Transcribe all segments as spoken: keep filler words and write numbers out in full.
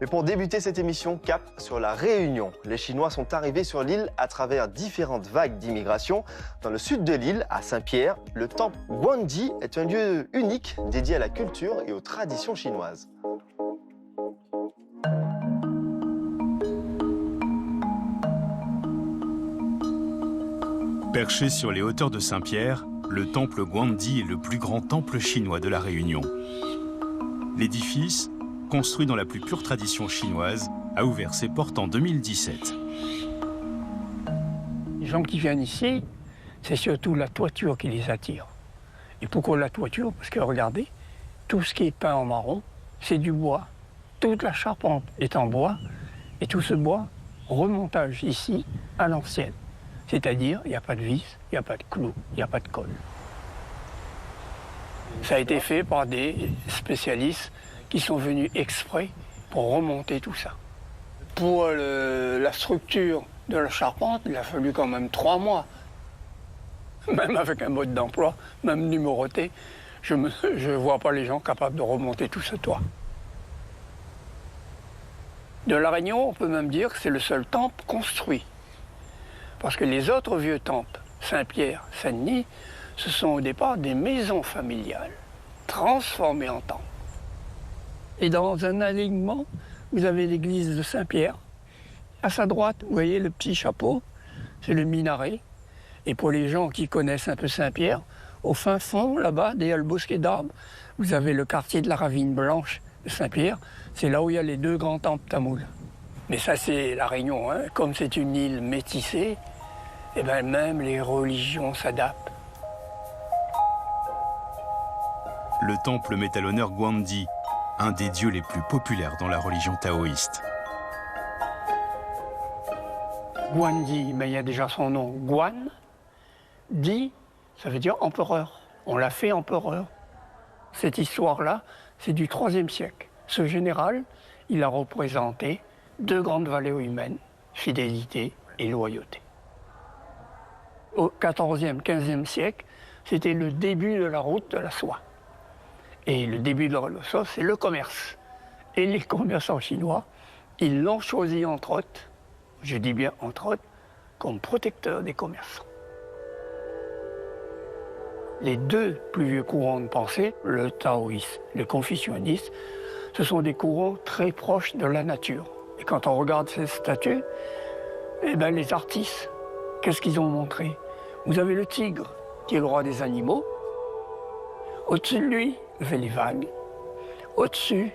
Mais pour débuter cette émission, cap sur La Réunion. Les Chinois sont arrivés sur l'île à travers différentes vagues d'immigration. Dans le sud de l'île, à Saint-Pierre, le temple Guandi est un lieu unique dédié à la culture et aux traditions chinoises. Perché sur les hauteurs de Saint-Pierre, le temple Guandi est le plus grand temple chinois de La Réunion. L'édifice, construit dans la plus pure tradition chinoise, a ouvert ses portes en deux mille dix-sept. Les gens qui viennent ici, c'est surtout la toiture qui les attire. Et pourquoi la toiture ? Parce que regardez, tout ce qui est peint en marron, c'est du bois. Toute la charpente est en bois, et tout ce bois, remontage ici, à l'ancienne. C'est-à-dire, il n'y a pas de vis, il n'y a pas de clou, il n'y a pas de colle. Ça a été fait par des spécialistes qui sont venus exprès pour remonter tout ça. Pour le, la structure de la charpente, il a fallu quand même trois mois. Même avec un mode d'emploi, même numéroté, je me, je vois pas les gens capables de remonter tout ce toit. De La Réunion, on peut même dire que c'est le seul temple construit. Parce que les autres vieux temples, Saint-Pierre, Saint-Denis, ce sont au départ des maisons familiales, transformées en temples. Et dans un alignement, vous avez l'église de Saint-Pierre. À sa droite, vous voyez le petit chapeau, c'est le minaret. Et pour les gens qui connaissent un peu Saint-Pierre, au fin fond, là-bas, derrière le bosquet d'arbres, vous avez le quartier de la Ravine Blanche de Saint-Pierre. C'est là où il y a les deux grands temples tamouls. Mais ça, c'est La Réunion, hein. Comme c'est une île métissée, eh ben, même les religions s'adaptent. Le temple met à l'honneur Guandi, un des dieux les plus populaires dans la religion taoïste. Guandi, mais il y a déjà son nom, Guan. Di, ça veut dire empereur. On l'a fait empereur. Cette histoire-là, c'est du troisième siècle. Ce général, il a représenté deux grandes valeurs humaines, fidélité et loyauté. Au quatorzième, quinzième siècle, c'était le début de la route de la soie. Et le début de la route de la soie, c'est le commerce. Et les commerçants chinois, ils l'ont choisi, entre autres, je dis bien entre autres, comme protecteur des commerçants. Les deux plus vieux courants de pensée, le taoïsme, le confucianisme, ce sont des courants très proches de la nature. Et quand on regarde ces statues, eh ben, les artistes, qu'est-ce qu'ils ont montré ? Vous avez le tigre, qui est le roi des animaux. Au-dessus de lui, vous avez les vagues. Au-dessus,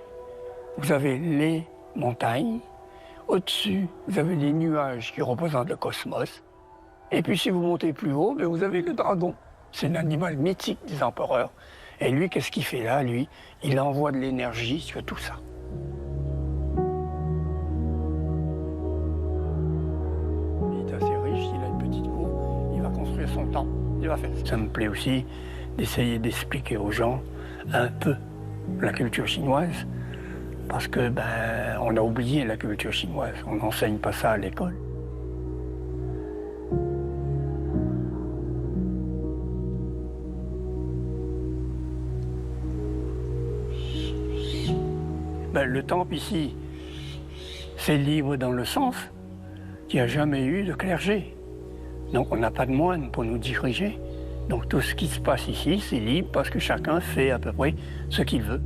vous avez les montagnes. Au-dessus, vous avez les nuages qui représentent le cosmos. Et puis, si vous montez plus haut, ben, vous avez le dragon. C'est l'animal mythique des empereurs. Et lui, qu'est-ce qu'il fait là, lui ? Il envoie de l'énergie sur tout ça. Il est assez riche, il a une petite cour, il va construire son temple, il va faire. Ça me plaît aussi d'essayer d'expliquer aux gens un peu la culture chinoise, parce que, ben, on a oublié la culture chinoise, on n'enseigne pas ça à l'école. Ben, le temple ici, c'est libre dans le sens qu'il n'y a jamais eu de clergé. Donc on n'a pas de moine pour nous diriger. Donc tout ce qui se passe ici, c'est libre parce que chacun fait à peu près ce qu'il veut.